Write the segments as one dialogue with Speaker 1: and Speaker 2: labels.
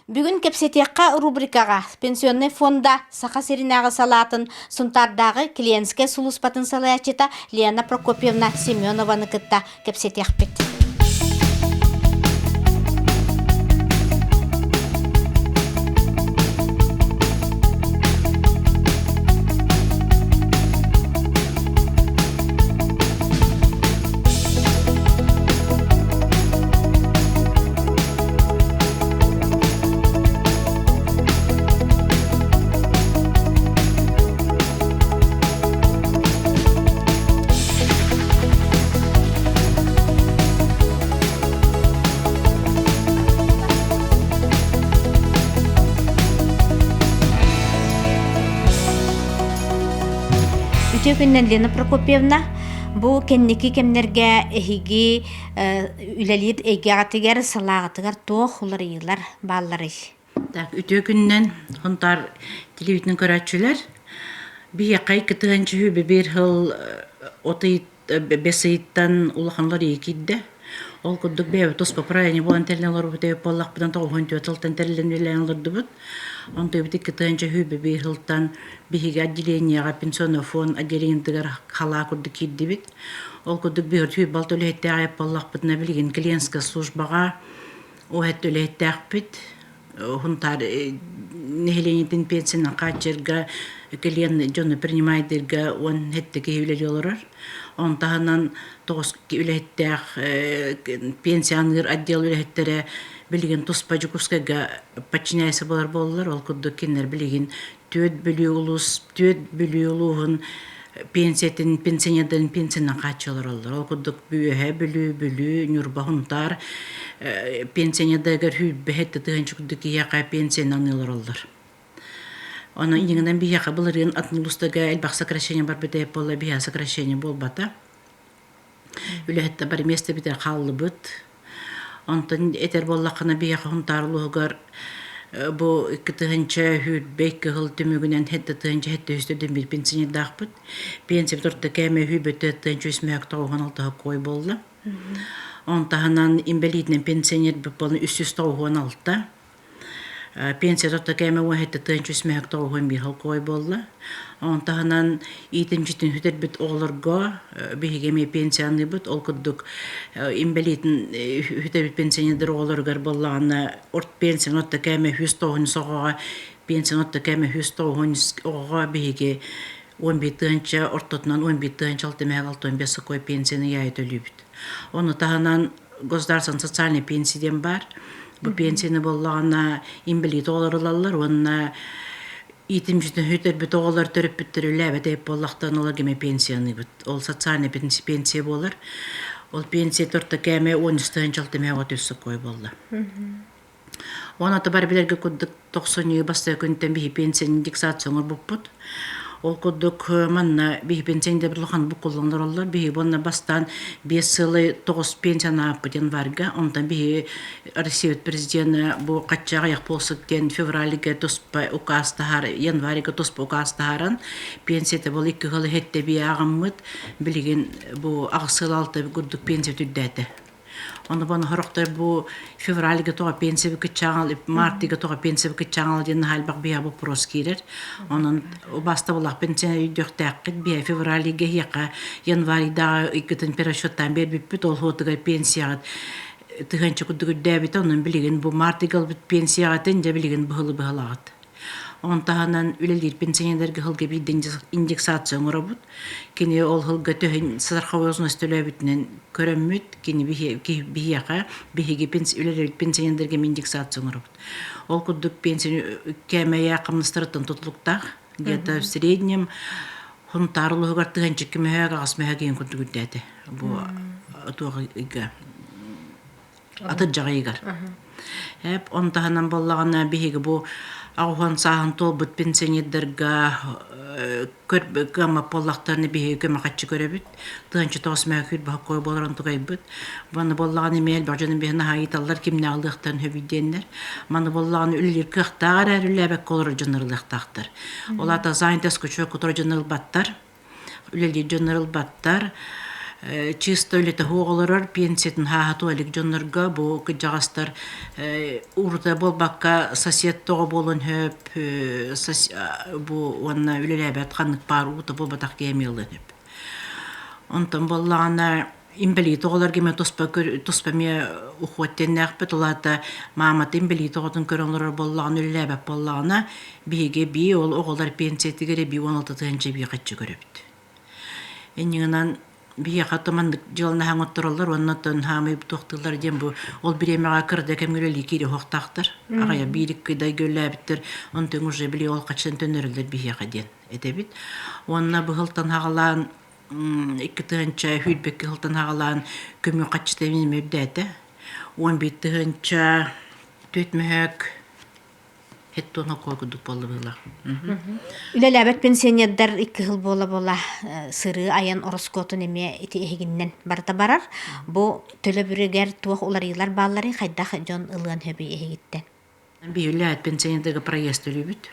Speaker 1: Бүгүн кэпсэтиэххэ рубрикаҕа Пенсионнай фонда Саха сиринээҕи салаатын Сунтаардааҕы клиентскэй сулууспатын салайааччыта Лена Прокопьевна Семенованы кытта кэпсэтиэхпит. Үтүө күннэн Лена Прокопьевна, бу кэнники кэмнэргэ эһиги үлэлиир эйгэҕитигэр, салааҕытыгар туох уларыйыылар баалларый?
Speaker 2: Так, үтүө күнүнэн Хонтаар телевидение көрөөччүлэр. Биһиэхэ кытыһанчыһы биир сыл от бэс ыйыттан улахан уларыйыы киирдэ. Ол курдук бэйэбит туспа проект буолан тэринэн олорбут эбит буоллахпытына 94 сылтан тэриллэн үлэлээн олордубут. Онтон эбит 2021 сылтан биһиги отделениеҕа пенсионный фонд отделениетыгар халаа курдук киирдибит. Ол курдук биһиги балт үлэһиттээх буоллахпытына билигин клиентская службаҕа уһэт үлэһиттээхпит. Хунтаар нэһилиэнньэтин пенсиянан хааччыйарга клиент дьону принимайдыырга уон сэттэ киһи үлэлии олорор. Онон таһынан тоҕус үлэһиттээх пенсионер отдел үлэһиттэрэ билигин туспа Дьокуускайга подчиняйся буолар буоллар. Ол курдук кинилэр билигин түөрт Бүлүү улуус түөрт Бүлүү улууһун пенсиятын пенсионердарын пенсиянан хааччы олороллор. Ол курдук Үөһээ Бүлүү, Бүлүү, Ньурба, Хунтаар пенсионердарыгар сүүрбэ тыһыынча курдук киһиэхэ пенсиянан олороллор. Онон иннинэн биһиэхэ былырыын атын улуустарга элбэх сокращение барбыта буолла, биһиэхэ сокращение буолбата. Үлэһиттэр бары миэстэбитигэр хааллыбыт. Онтон этэр буоллаххына, биһиэхэ Сунтаар улууһугар бу 2 тыһыынча 22 сыл түмүгүнэн 7 тыһыынча 700 төрдүн пенсионердаахпыт. Пенсия торто кээмэ 24 тыһыынча 396 кой буолла. Он таһынан инбэлиитинэн пенсионер буолан 396. Пенсия тото кээмэ 17 тыһыынча 391 холкуой буолла. Онон таһынан иитимдьитин сүтэрбит оҕолорго биһиги эмиэ пенсияныыбыт. Ол курдук инбэлиитин сүтэрбит пенсионердар оҕолоругар буоллаҕына орт пенсияны отто кээмэ 190 оҕоҕо пенсияны отто кээмэ 190 оҕоҕо биһиги 11 тыһыынча ортотунан 11 тыһыынча 665 сокуой пенсияны яайы төлүүбүт. Ону таһынан государственный социальный пенсия диэн баар. Бу пенсияны буоллаҕына инбэлиит оҕолор ылаллар уонна иитимдьитин сүтэрбит оҕолор төрөппүттэр үлээбэт эбит буоллахтарына олорго эмиэ пенсияныыбыт. Ол социальный пенсия буолар. Ол пенсия торто кээмэ 13 тыһыынча 6 үс сокуой буолла. Уонна то бары билэргэ курдук тохсунньу бастакы күнтэн биһи пенсияны индексация оҥорбуппут. Ол курдук манна биһи пенсияны улахан буккуллан олороллор. Биһи уонна бастаан биэс сылы тоҕус пенсияны ааппыт январьга. Онтон биһи Россия президена бу хачча аҕыйах буолсук диэн февральга туспа указ таһаар, январьга туспа указ таһааран пенсията был икки сыл иһиттэ бии ааҕыммыт. Билигин бу аҕыс сыл алта курдук пенсия түрдээтэ. Ону бу сорохтор бу февральга тоҕо пенсия кыччааҥал, мартыга тоҕо пенсия кыччааҥал диэн наһаа элбэх биһиэхэ боппуруос киирэр. Онон убаастабыллаах пенсия өйдүөхтээххит биһэ февральга эһиэхэ январьдааҕы ыйгытын перерасчеттаан биэрбиппит ол хуотугар пенсияҕыт тыһыынча курдук үрдээбитэ онон билигин бу мартыга ылбыт пенсияҕытын дьэ билигин быһылы быһалаҕыт. Ону таһынан үлэлиир пенсионердарга сылга биирдэ индексация оҥоробут. Кини ол сылга төһө страховой взнос төлөөбүтүнэн көрөммүт, кини биһиэхэ биһиги үлэлээбит пенсионердарга индексация оҥоробут. Ол курдук пенсия кээмэйэ хамнастарыттан тутулуктаах. Где-то в среднем Хонтаар улууһугар тыһыынча мөһөөк аҕыс мөһөөк иһин курдук үрдээтэ. Бу туох ыйга атырдьах ыйыгар. Эп он таһынан буоллаҕына биһиги бу аҕуһан сааһын туолбут пенсионердарга кыаммат буоллахтарына биһиги көмө-хаччы көрөбүт. Тыһыынча тоҕус мөһөкүүр баһыккой буоларын тугайбыт. Маны буоллаҕына эмиэ элбэх дьону биһи наһаа ыйыталлар кимнээх ылыахтарын сөбүй диэннэр. Маны буоллаҕына үлэлиир кыахтаах эрээри үлэлээбэккэ олорор дьоннор ылыахтаахтар. Ол аата занятость кучуок отор дьоннор ылбаттар. Үлэлиир дьоннор ылбаттар. Чисто үлэтэ суох олорор, пенсиятын хааһа илик дьоннорго бу кырдьаҕастар урута буолбакка сосед тоҕо буолуон сөп, бу уонна үлэлээбэт ханнык баар уута буолбатах киһи эмиэ ылыан сөп. Онтон буоллаҕына инбэлиит оҕолорго эмиэ туспа туспа эмиэ уход диэннээхпит. Ол аата маамата инбэлиит оҕотун көрөн олорор буоллаҕына, үлэлээбэт буоллаҕына, биһиги эбии ол оҕолор пенсиятыгар эбии 16 тыһыынча эбии харчы көрөбүт. Инньэ биһиэхэ то маннык дьыаланаһа оҥоттороллор уонна оттон хаамай туохтууллар диэн бу ол бириэмэҕэ кырда кэмҥэ үлэлии киириэ уһуохтаахтар. Аҕайа биир икки дайга үлэлээбиттэр, онтон уже били ол хаччан төннөрөллөр биһиэхэ диэн этэбит. Уонна быһылтан хаҕалаан 2022 сылтан хаҕалаан көмүү хаччыта эмиэ үрдээтэ. 11 тыһыынча 4 мөһөөк хеттон окуо курдук буолла быһыылаах.
Speaker 1: Үлэлээбэт пенсионердар икки сыл буола-буола сырыы айан ороскуотун эмиэ ити эһигиннэн барыта барар. Бу төлөбүрүгэр туох уларыйыылар баалларый, хайдах дьон ылыан сөбүй эһигиттэн?
Speaker 2: Биһилээт пенсионердарга проезд төлүүбүт.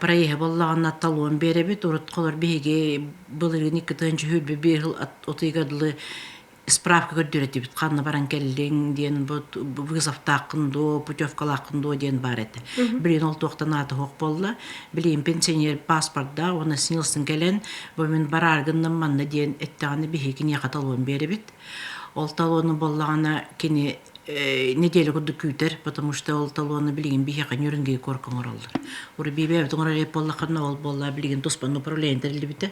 Speaker 2: Проеһы буоллаҕына талон биэрэбит. Урут холор биһиги былырыын 2021 сыл отуйга дылы справка көрдөрөр этибит. Ханна баран кэллиҥ диэн бу вызовтааххын дуо, путевкалааххын дуо диэн баар этэ. Билигин ол туохтан аата суох буолла. Билигин пенсионер паспордаах уонна СНИЛСын кэлэн бу мин бараар гынным манна диэн эттэҕинэ биһиги киниэхэ талон биэрэбит. Ол талону буоллаҕына кини неделя курдук күүтэр, потому что ол талону билигин биһиэхэ Нюрнберг куоракка оҥороллор. Урбиибэ оҥорор эбит буоллаххына ол буолла билигин туспа управление тэриллибитэ.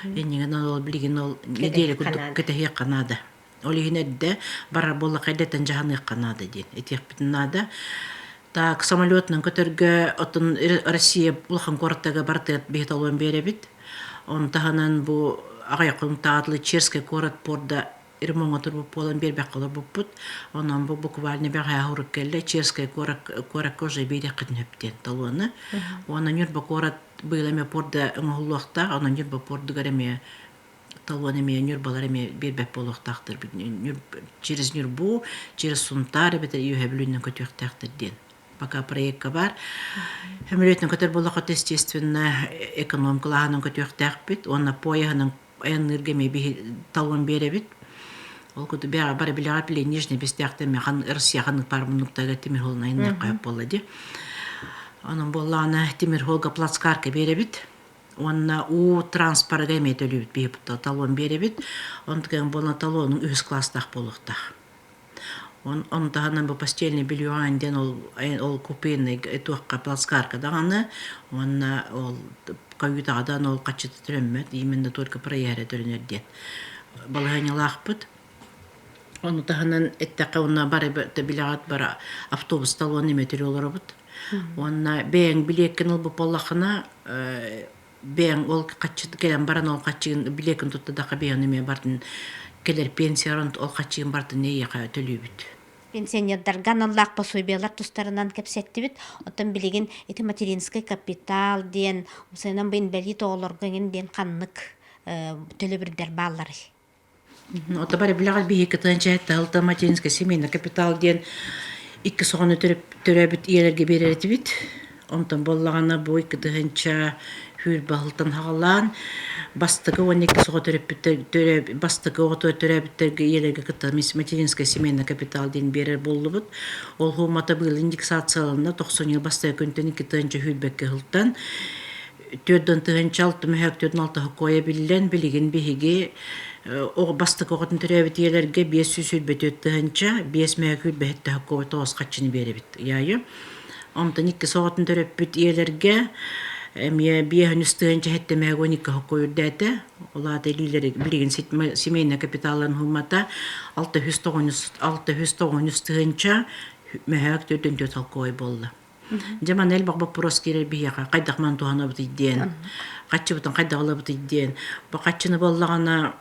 Speaker 2: Иннигин ол билигин ол неделя курдук кэтэһиэххэ наада. Ол иһин эрдэ барар буоллахха эрдэттэн дьаһаныахха наада диэн этиэхпитин наада. Так, самолетунан көтөргө оттон Россия улахан куораттарга барытыгар биһи талон биэрэбит. Оны таһынан бу аҕыйах хонуктааҕы Черскэй куорат порда ремоҥҥа турбут буолан биэрбэххэ олорбуппут. Онон бу буквально бэҕэһээ урук кэллэ Черскэй куоракка уже биэриэххитин сөп диэн талоны. Уонна Ньурба куорат быйыл эмиэ порда оҥоһуллуохтаах, онон Ньурба пордугар эмиэ талон эмиэ Ньурбалар эмиэ биэрбэт буолуохтаахтар. Через Ньурбу, через Сунтаар эбэтэр Үөһээ Бүлүүнэн көтүөхтээхтэр диэн пока проекка баар. Сөмөлүөтүнэн көтөр буоллахха, естественно, эконом кылааһынан көтүөхтээхпит уонна поеһынан айанныырга эмиэ биһи талон биэрэбит. Ол курдук бэҕэ бары билэҕэ биле Нижний Бестээхтэн механ Россия ханнык паар муннуктарга тимир холун айанныахха сөп буолла дии. Онон буоллаҕына тимир холга плацкарка биэрэбит. Уонна уу транспорга эмиэ төлүүбүт биһи талон биэрэбит. Онтукайын буолла талонуҥ үһүс класстаах буолуохтаах. Ону таһынан бу постельный белье диэн ол ол купейный туохха плацкарка даҕаны уонна ол каютаҕа даҕаны ол хаччыта төлөммөт именно только проеһа эрэ төлөнөр диэн балаһыанньалаахпыт. Ону таһынан эттэххэ уонна бары билэҕит бары автобус талон эмиэ төлүү олоробут. Уонна бэйэҥ билиэккин ылбыт буоллаххына бэйэҥ ол хаччы кэлэн баран ол хаччыгын билиэккин туттадахха бэйэҥ эмиэ бартын кэлэр пенсияҕын ол хаччыгын бартын эйиэхэ төлүүбүт.
Speaker 1: Пенсионердарга аналлаах пособиелар тустарынан кэпсэттибит. Оттон билигин ити материнский капитал диэн, усайынан бу инбэлиит оҕолорго эҥин диэн ханнык төлөбүрдэр баалларый?
Speaker 2: Ото бары билэҕит биһиги кытыанча Алта материнская семейный капитал диэн икки соҕону төрөөбүт ийэлэргэ биэрэр этибит. Онтон буоллаҕына бу 2000 сүүрбэ хаҕалаан бастакы уонна иккис оҕо төрөппүттэр бастакы оҕото төрөөбүттэргэ ийэлэргэ кытта материнская семейный капитал диэн биэрэр буоллубут. Ол хуумата быыл индексацияланна 90 бастакы күнтэн 2021 сылтан 4 6 мөһөөк 46 хокуойа биллэн, билигин биһиги бастакы оҕотун төрөөбүт ийэлэргэ 524 тыһыынча, 5 мөһөөк 27 хокуой тоҕус хаччыны биэрэбит ыйаайы. Онтон иккис оҕотун төрөппүт ийэлэргэ эмиэ 5 тыһыынча 7 мөһөөк 12 хокуой үрдээтэ. Ол аата илиилэри билигин семейный капиталларын хуммата 693 тыһыынча мөһөөк 44 холкуой буолла. Дьэ манна элбэх боппуруос киирэр биһиэхэ хайдах маны туһанабытый диэн, хаччыбытын хайдах ылабытый диэн. Бу хаччыны буоллаҕына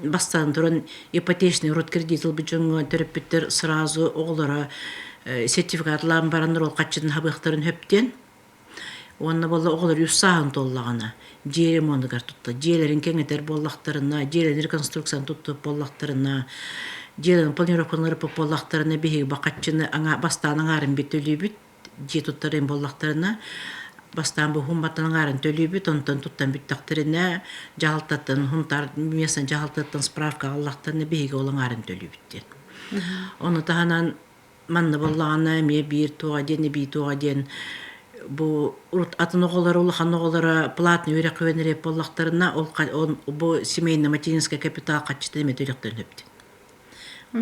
Speaker 2: бастаан туран ипотечный род кредит ылбыт дьоҥҥо төрөппүттэр сразу оҕолоро сертификатлаан бараннар ол хаччытын хабыахтарын сөп диэн. Уонна буолла оҕолор үс сааһын туоллаҕына дьиэ ремонугар тутта дьиэлэрин кэҥэтэр буоллахтарына, дьиэлэрин реконструкцияны туттубут буоллахтарына, дьиэлэрин планировканы ырыппыт буоллахтарына биһиги бу хаччыны бастаан аҥаарын бүт төлүүбүт дьиэ туттарыан буоллахтарына. Бастаан бу Һумбаттан аҥаарын төлүүбүт, онтон туттан бүттэхтэринэ дьаһалтаттан Һунтаар местный дьаһалтаттан справка аҕаллахтарына биһиги ол аҥаарын төлүүбүт диэн. Ону таһынан манна буоллаҕына эмиэ биир туоҕа диэн эбии туоҕа диэн бу урут атын оҕолоро улахан оҕолоро платный үөрэх үөрэнэр буоллахтарына ол бу семейно материнскай капитал хаччыта эмиэ төлүөхтэрин сөп диэн.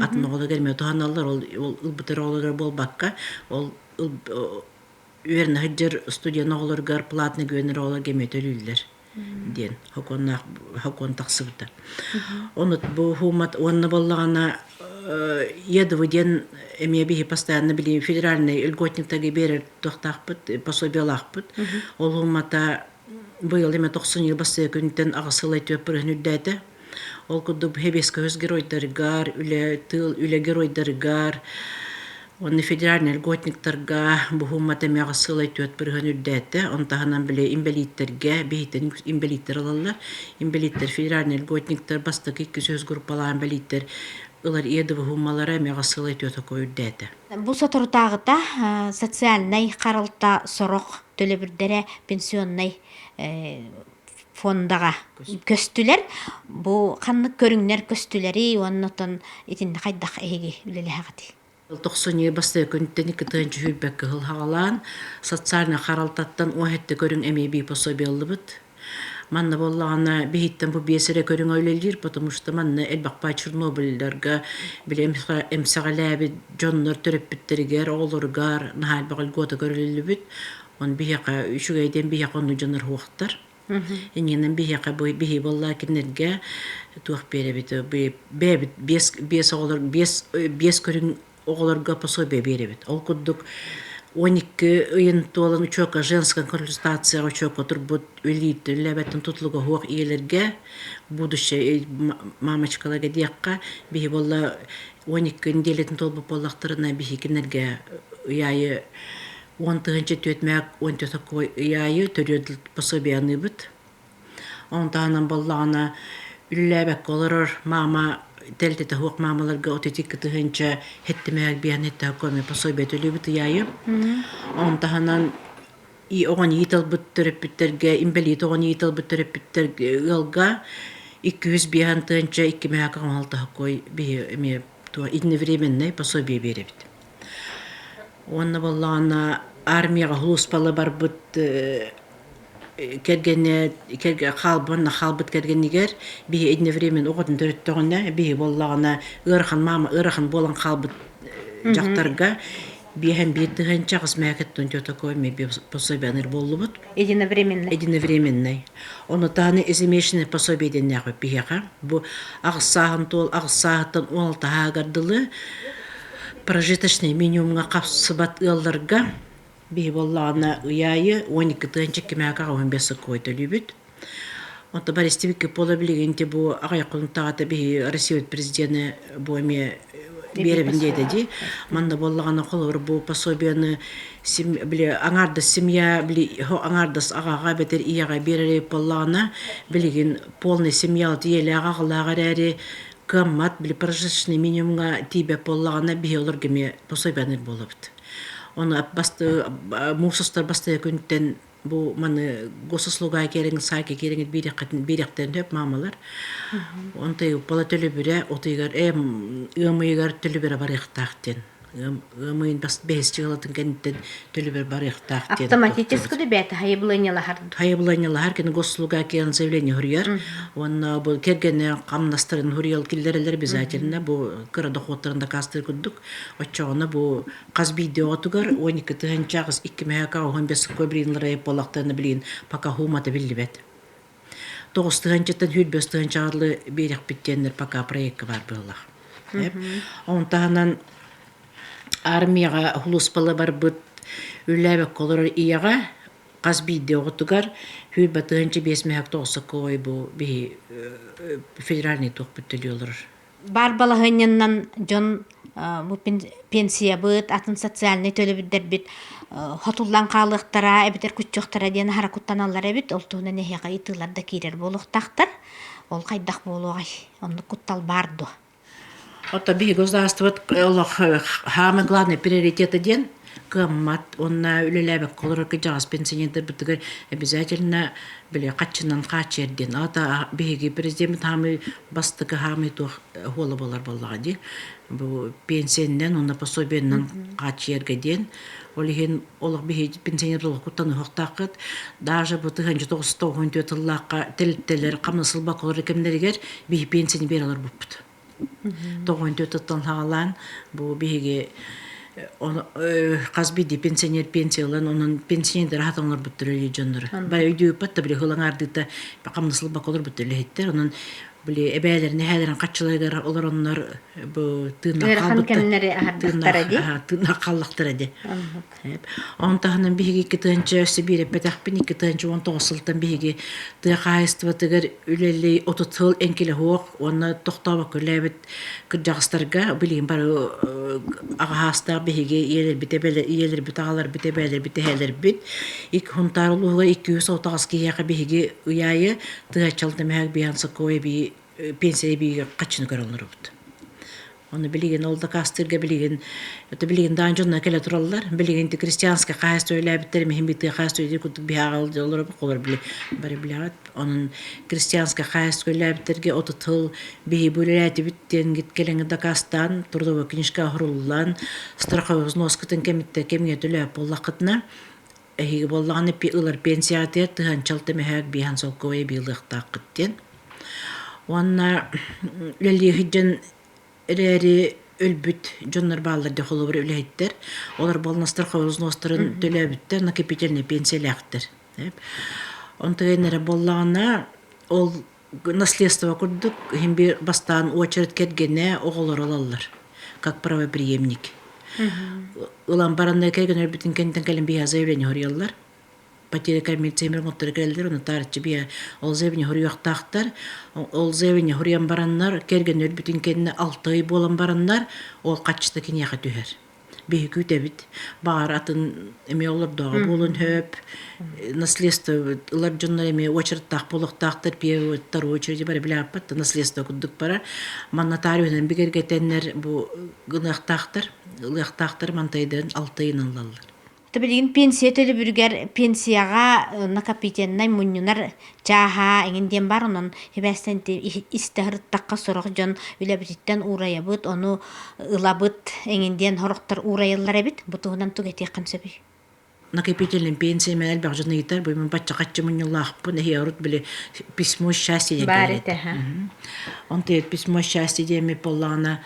Speaker 2: Атын оҕолорго эмиэ туһаналлар ол ылбытар оҕолоро буолбакка ол үөрэнэ сылдьар студент оҕолоругар платный үөрэнэр оҕолорго эмиэ төлүүллэр диэн сокуоннаах сокуон тахсыбыта. Ону бу хуумат уонна буоллаҕына ЕДВ диэн эмиэ биһи постоянно били федеральный льготниктарга биэрэр туохтаахпыт, пособиелаахпыт. Ол хуумата быйыл эмэ тохсунньу бастакы күнтэн аҕыс сыл түөрт бырыһын үрдээтэ. Ол курдук Хэбиэскэ көс геройдарыгар, үлэ, тыыл үлэ геройдарыгар, уонна федеральнай льготниктарга буһуммат эмиэ аҕыс сылай 4% үрдээтэ. Ону таһынан били инбэлииттэргэ, биһиттэн инбэлииттэр ылаллар. Инбэлииттэр федеральнай льготниктар бастакы 200 группалаах инбэлииттэр ылар ЕДВ-һуммалара эмиэ аҕыс сылай түөрт окко үрдээтэ.
Speaker 1: Бу соторутааҕыта социальнай харалта сорох төлөбүрдэрэ пенсионнай фондаҕа көстүлэр. Бу ханнык көрүҥнэр көстүлэрий уонна оттон итиннэ хайдах эһиги үлэлэһэҕитий?
Speaker 2: Тохсунньу бастакы күнтэн икки сүүрбэккэ сыл хаҕалаан социальнай харалтаттан уоһэтте көрүҥ эмиэ бии пособие ыллыбыт. Манна буоллаҕына биһиттэн бу биэс эрэ көрүҥ үлэлиир, потому что манна элбэх баай Чернобыльларга били эмсэҕэлээбит дьоннор төрөппүттэригэр, оҕолоругар наһаа элбэх льгота көрүллүбүт. Он биһиэхэ үчүгэй диэн биһиэхэ онну дьоннор уохтар. Иннинэн биһиэхэ бу биһи буолла кинилэргэ туох биэрэбит бэйэбит биэс биэс оҕолор биэс биэс көрүҥ оҕолорго пособие биэрэбит. Ол курдук 12 ыйын туолан учуокка женская консультацияҕа учуокка турбут үлэлииртэн үлэлээбэттэн тутулуга суох ийэлэргэ будущее мамочкаларга диэххэ биһи буолла 12 неделятын туолбут буоллахтарына биһи кинилэргэ ый аайы 10 004 мээк 14 сокуой ый аайы төрүөт пособие аныыбыт. Ону таһынан буоллаҕына үлэлээбэккэ олорор маама тэрилтэтэ суох маамаларга 32 тыһыынча хэттимээк биэһэн хэттэ сокуой пособие төлүүбүт ый аайы. Ону таһынан оҕону иитэ ылбыт төрөппүттэргэ, инбэлиит оҕону иитэ ылбыт төрөппүттэр ыалга 205 тыһыынча 2 мээк 16 сокуой биһи эмиэ единовременное пособие биэрэбит. Уонна буоллаҕына армияҕа сулууспала барбыт кэргэнэ хаалбын хаалбыт кэргэнигэр биһи единовременно оҕотун төрөттөҕүнэ биһи буоллаҕына ыарахан маама ыарахан буолан хаалбыт дьахтарга биэһэн биир тыһыынча аҕыс мээкэттэн такой пособияныр буоллубут.
Speaker 1: Единовременный.
Speaker 2: Единовременный. Ону таһынан ежемесячное пособие диэннээхпит биһиэхэ. Бу аҕыс сааһын туол аҕыс сааһыттан 16 ааһыгар дылы прожиточный минимумҥа хапсыбат ыалларга биһи буоллаҕына ый аайы 12 тыһыынча кимээкэ 15 сокуой төлүүбүт. Онто Борис Тивикипола билигин бу аҕыйах хонуктааҕыта биһи Россия президенэ бу эмиэ биэрэбин диэтэ дии. Манна буоллаҕына холобур бу пособиены били аҥаардас семья били аҥаардас аҕаҕа эбэтэр ийэҕэ биэрэр буоллаҕына билигин полный семья ийэлээх аҕалаах эрээри кыаммат били прожиточный минимумҥа тиийбэт буоллаҕына биһи олорго эмиэ пособиены буолабыт. Ону басты муус устар бастакы күнтэн бу маны госуслуга киэриҥ саайка киэриҥит биирэххитин биирэхтэн сөп маамалар. Онто бала төлөбүрэ отуйгар ыам ыйыгар төлөбүрэ барыахтаах диэн. Ыам ыам ыйын бас бэһис чыгалатын кэнниттэн төлөбүр барыахтаах диэн.
Speaker 1: Автоматически да бэйэтэ хайыбыланньалаһар.
Speaker 2: Хайыбыланньалаһар кини госуслуга киэн заявление хуруйар. Уонна бу кэргэнэ хамнастарын хуруйал киллэрэллэр обязательно бу кыра доходтарын дакаастыыр курдук. Оччоҕуна бу Хас биирдии оҕотугар 12 тыһыынча аҕыс икки мэһэкэ оһон бэс билин буоллахтарына билигин пока хуумата биллибэт. Тоҕус тыһыынчаттан сүүрбэс тыһыынчаҕа дылы биэриэхпит диэннэр пока проекка баар быһыылаах. Ону таһынан армияҕа сулууспала барбыт үлэлээбэккэ олорор ийэҕэ хас биирдии оҕотугар сүүрбэ тыһыынча биэс мэһэк тоҕус сокуой бу биһи федеральный туохпут төлүү олорор.
Speaker 1: Баар балаһыанньаннан дьон бу пенсиябыт, атын социальнай төлөбүрдэрбит хотуллан хаалыахтара эбэтэр куччуохтара диэн аһара куттаналлар эбит. Ол туһунан эһиэхэ ыйытыылар да киирэр буолуохтаахтар. Ол хайдах буолуоҕай? Оннук куттал баар дуо?
Speaker 2: Ото биһиги государствобыт олох самый главный приоритета диэн. Кыаммат уонна үлэлээбэккэ олорор кырдьаҕас пенсионердарбытыгар обязательно били хаччынан хааччыйар диэн. Аата биһиги президеммит хаамый бастакы хаамый туох хуола буолар буоллаҕа дии. Бу пенсияннан уонна пособиеннан хааччыйарга диэн. Ол иһин олох биһиги пенсионер олохкуттан уһуктааххыт. Даже бу 1994 тыллаахха тэрилтэлэр хамнас ылбакка олорор кэмнэригэр биһи пенсияны биэрэ олорбуппут. 94 саҕалаан бу биһиги хас биирдии пенсионер пенсия ылан онон пенсионердары хата оҥорбуттар өлүү дьоннору. Бары өйдүүппэт да били хылаҥаардыыта хамнас ылбакка олорбуттар үлэһиттэр. Онон били эбээлэрин эһээлэрин хаччыларыгар олороннор бу тыыннаах
Speaker 1: Ыарахан
Speaker 2: хаалбыттар.
Speaker 1: кэмнэри аһардахтара дии.
Speaker 2: Тыыннаах хааллахтара дии. Онон таһынан биһиги 2 өссө биир эппэтэхпин 2019 сылтан биһиги тыа хаһаайыстыбатыгар үлэлии 30 сыл эҥкилэ суох уонна тохтообокко үлэлээбит кырдьаҕастарга билигин бары аҕаһаастаах биһиги ийэлэрбит ийэлэрбит аҕаларбыт эбээлэрбит эһээлэрбит ик Хунтаар улууһугар 238 киһиэхэ биһиги ый аайы тыһааччалта мөһөөк биһан сокуой эбии пенсия эбиигэ хаччыны көрө олоробут. Ону билигин ол дакаастыырга билигин это билигин даан дьонно кэлэ тураллар. Билигин ити крестьянскай хаһаайыстыба үлээбиттэр миһин битыы хаһаайыстыба дии курдук биһааҕа олоробут холор били бары билэҕит. Онон крестьянскай хаһаайыстыба үлээбиттэргэ 30 сыл биһи бу үлэлээтибит диэн кэлэҥи дакаастаан трудовой книжка оһоруллан страховой взноскытын кэмиттэ кэмҥэ төлөөп буоллаххытына эһиги буоллаҕына ылар пенсияҕытыгар тыһыынча алта мөһөөк биэһэн солкуобай эбии ылыахтааххыт диэн. Уонна үлэлии сылдьан эрээри өлбүт дьоннор бааллар дии холобур үлэһиттэр. Олор буоллар взностарын төлөөбүттэр, накопительнай пенсиялээхтэр. Онтон эрэ буоллаҕына ол наследство курдук иһин биир бастаан очередь кэргэнэ оҕолоро ылаллар как правопреемник. Ылан бараннар кэргэн өлбүтүн кэнниттэн кэлин биһиэхэ заявление хоруйаллар. Потеря кормильца оҥотторо кэлэллэр, ону таарыччы биһиэхэ ол заявление хоруйуохтаахтар. Ол заявление хоруйан бараннар, кэргэн өлбүтүн кэннэ 6 ый буолан бараннар, ол хаччыта киниэхэ түһэр. Биһи күүтэбит. Баҕар атын эмиэ олордооҕо буолуон сөп. Наследство ылар дьоннор эмиэ очередтаах буолуохтаахтар, первый, второй очереди бары билээппэт, наследство курдук барар. Манна таарыйынан бигэргэтэннэр бу гыныахтаахтар, ылыахтаахтар мантайдарын алтайынан ылаллар.
Speaker 1: Билигин пенсия төлөбүрүгэр пенсияҕа накопительнай мунньунар чааһа эҥин диэн баар, онон сибээстэн истэ сырыттахха сорох дьон үлэбититтэн уурайабыт, ону ылабыт эҥин диэн сорохтор уурайаллар эбит. Бу туһунан тугу этиэххин сөбүй?
Speaker 2: Накопительный пенсия мен элбэх дьон ыйытар, бу мен бачча хаччы мунньулаахпын, эһи урут били письмо счастья диэн
Speaker 1: Баар
Speaker 2: кэлэр
Speaker 1: этэ.
Speaker 2: этэ. Онто письмо счастья диэми буоллаҕына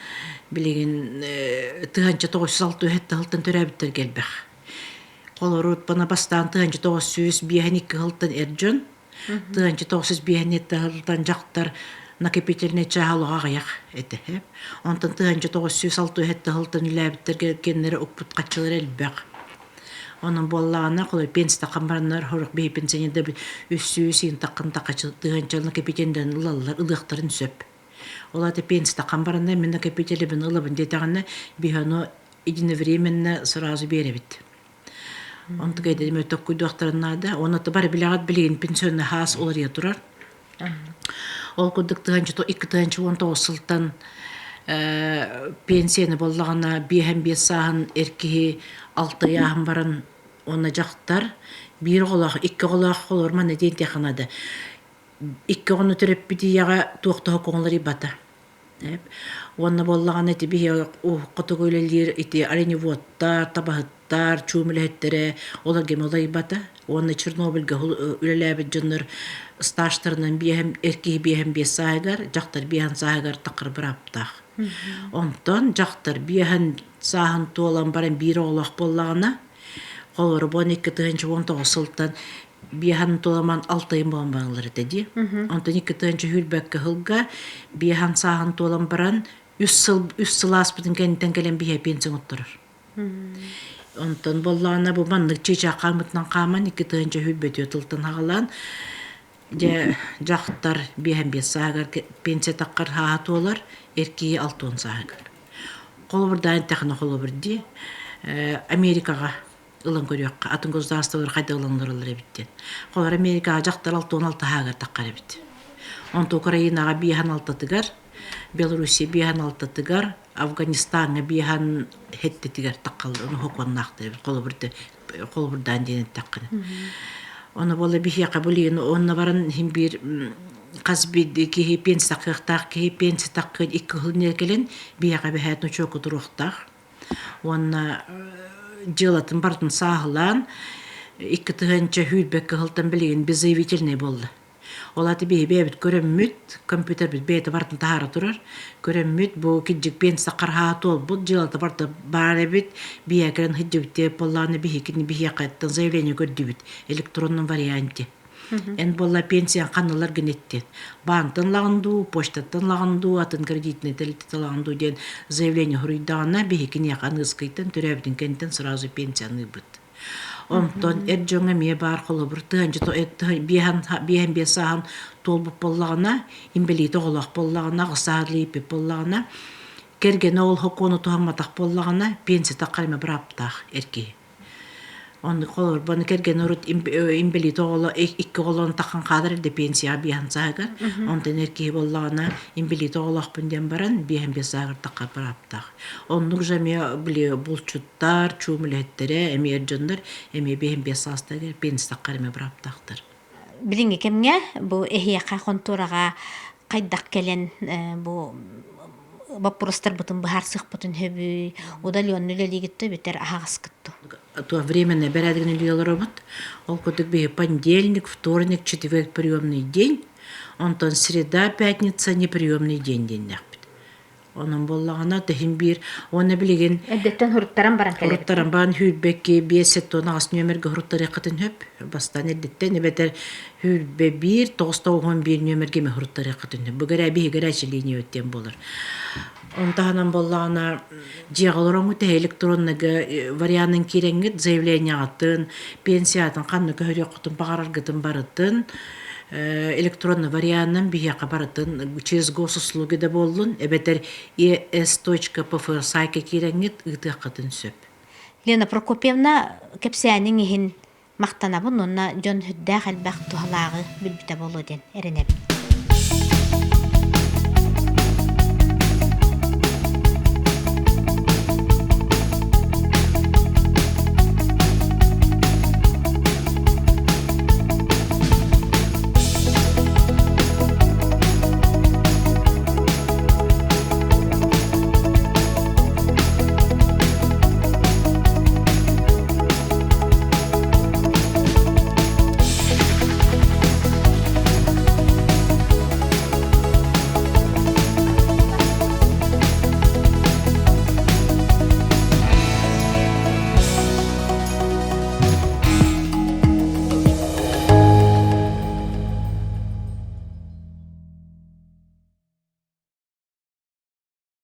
Speaker 2: билигин 1967 сылтан төрөөбүттэргэ элбэх. Холобур, бана бастаан 1952 сылтан эр дьон, 1957 сылтан дьахтар накопительнай чааһа олоҕо аҕыйах этэ. Онтон 1967 сылтан үлээбиттэргэ кинилэри укпут хаччылара элбэх. Онон буоллаҕына, холобур, пенсияттан бараннар, сорох биһи пенсионердар 300 иин таххын тыһыынча накопительнайдан ылаллар, ылыахтарын сөп. Ол аата пенсияттан бараннар мин накопителибин ылабын диэтэҕинэ, биһи ону единовременно сразу биэрэбит. Онтука эдэрим өтөккуйдуохтарын наада. Уонна бары билэҕит билигин пенсионный хаас уларыйа турар. Ол курдук 2019 сылтан пенсияны буоллаҕына 55 сааһын эр киһи 6 ый ааһан баран уонна дьахтар биир оҕолоох, икки оҕолоох олор манна диэн диэххэ наада. Икки оҕону төрөппүт ийэҕэ туох да хокуоҥларыйбата. Уонна буоллаҕына ити биһиги хотугу үлэлиир ити оленеводтар, табаһыттар, чуум үлэһиттэрэ олорго эмиэ уларыйбата. Уонна Чернобыльга үлэлээбит дьоннор стажтарынан биэһэн эр киһи 55 сааһыгар, дьахтар 50 сааһыгар таххар бырааптаах. Онтон дьахтар 50 сааһын туолан баран биир оҕолоох буоллаҕына, холобура 12 19 сылтан биэһэн туоламан алтайын буолан бараллар этэ дии. Онтон 2 сүүрбэккэ сылга биэһэн сааһын туолан баран 3 сыл ааспытын кэнниттэн кэлэн биһиэ пенсия оҥотторор. Онтон буоллаҕына бу маннык чыычаах хаамытынан хааман 2024 тылтан аҕалан дьэ дьахтар 55 сааһыгар пенсия таххар сааһа туолар, эр киһи 60 сааһыгар. Холобурдаан эттэххинэ холобур дии Америкаҕа ылан көрүөххэ, атын государстволар хайдах ылан олороллор эбит диэн. Холобур, Америкаҕа дьахтар 66 сааһыгар таххар эбит. Онтон Украинаҕа 56-тыгар. Белоруссия биэһэн алтатыгар, Афганистаҥҥа биэһэн хэттэтигэр таххаллар хокуоннаахтар эбит холобур холобурдаан диэн эттэххинэ. Ону буола биһиэхэ билигин онно баран иһин биир хас биирдии киһи пенсия таххыахтаах киһи пенсия таххыан икки сыл кэлэн биһиэхэ эбэһээт ночуокка туруохтаах. Уонна дьыалатын барытын сааһылаан 2000 кыһылтан билигин беззаявительный буолла. Ол аата биһи бэйэбит көрөммүт, компьютербит бэйэтэ барытын таһаара турар. Көрөммүт, бу кирдьик пенсия харһаа туолбут, дьыалата барыта баар эбит. Биһиэхэ кэлэн сылдьыбыт буоллаҕына биһикини биһиэхэттэн заявление көрдүбүт электронном варианте. Эн буолла пенсиян ханналар гын эттин. Баантан ылаҕын дуу, почтаттан ылаҕын дуу, атын кредитнэй тэрилтэтэ ылаҕын дуу диэн заявление суруйдаҕына биһикиниэхэ аныыскайтан төрөөбүтүн кэнниттэн сразу пенсияныыбыт. Онтон эр дьоҥҥо эмиэ баар холобур тыһыынча биэһэн биэс сааһын туолбут буоллаҕына, инбэлиит оҕолоох буоллаҕына, аҕыс сааһын ииппит буоллаҕына, кэргэнэ ол сокуону туһамматах буоллаҕына, пенсията харыма бырааптаах эр киһи. Оннук холобур бу кэргэнэ урут инбэлиит оҕоло икки оҕолоон таххан хаалар эрдэ пенсияҕа биэһэн сааһыгар. Онтон эр киһи буоллаҕына инбэлиит оҕолоохпун диэн баран биэһэн биэс сааһыгар таххар бырааптаах. Оннук же эмиэ били булчут Таар чуум үлэһиттэрэ, эмиэ эр дьоннор эмиэ биэһин биэс саастарыгар пенсияхха эмэ бырааптаахтар.
Speaker 1: Билиҥҥи кэмҥэ бу эһиэхэ хонтуораҕа хайдах кэлэн бу боппуруостарбытын быһаарсыахпытын сөбүй, удаленно үлэлиигит да эбэтэр аһаҕаскыт дуу?
Speaker 2: То временное бэрээдэгин үлэлии олоробут. Ол курдук биһи понедельник, вторник, четверг приемный день, онтон среда, пятница неприемный день диэннээхпит. Онон буоллаҕына тэһин биир уонна билигин
Speaker 1: Эрдэттэн хуруттаран баран кэлэбит.
Speaker 2: Хуруттаран баран сүүрбэкки биэс сеттон аҕыс нүөмэргэ хуруттарыаххытын сөп. Бастаан эрдэттэн эбэтэр сүүрбэ биир тоҕус тоҕуһун биир нүөмэргэ эмэ хуруттарыаххытын сөп. Бу гэрээ биһиги горячая линия диэн буолар. Он таһынан буоллаҕына дьиэҕэ олороҥҥут тэһэ электронныйга варианын киирэҥҥит заявлениеҕытын, пенсиятын ханна көһөрүөххүтүн баҕараргытын барытын электронный варианынан биһиэхэ барытын через госуслуги да буоллун эбэтэр es.pf сайтка киирэҥҥит ыытыаххытын сөп.
Speaker 1: Лена Прокопьевна кэпсээниҥ иһин махтанабын уонна дьон сүрдээх элбэх туһалааҕы билбитэ буолуо диэн эрэнэбин.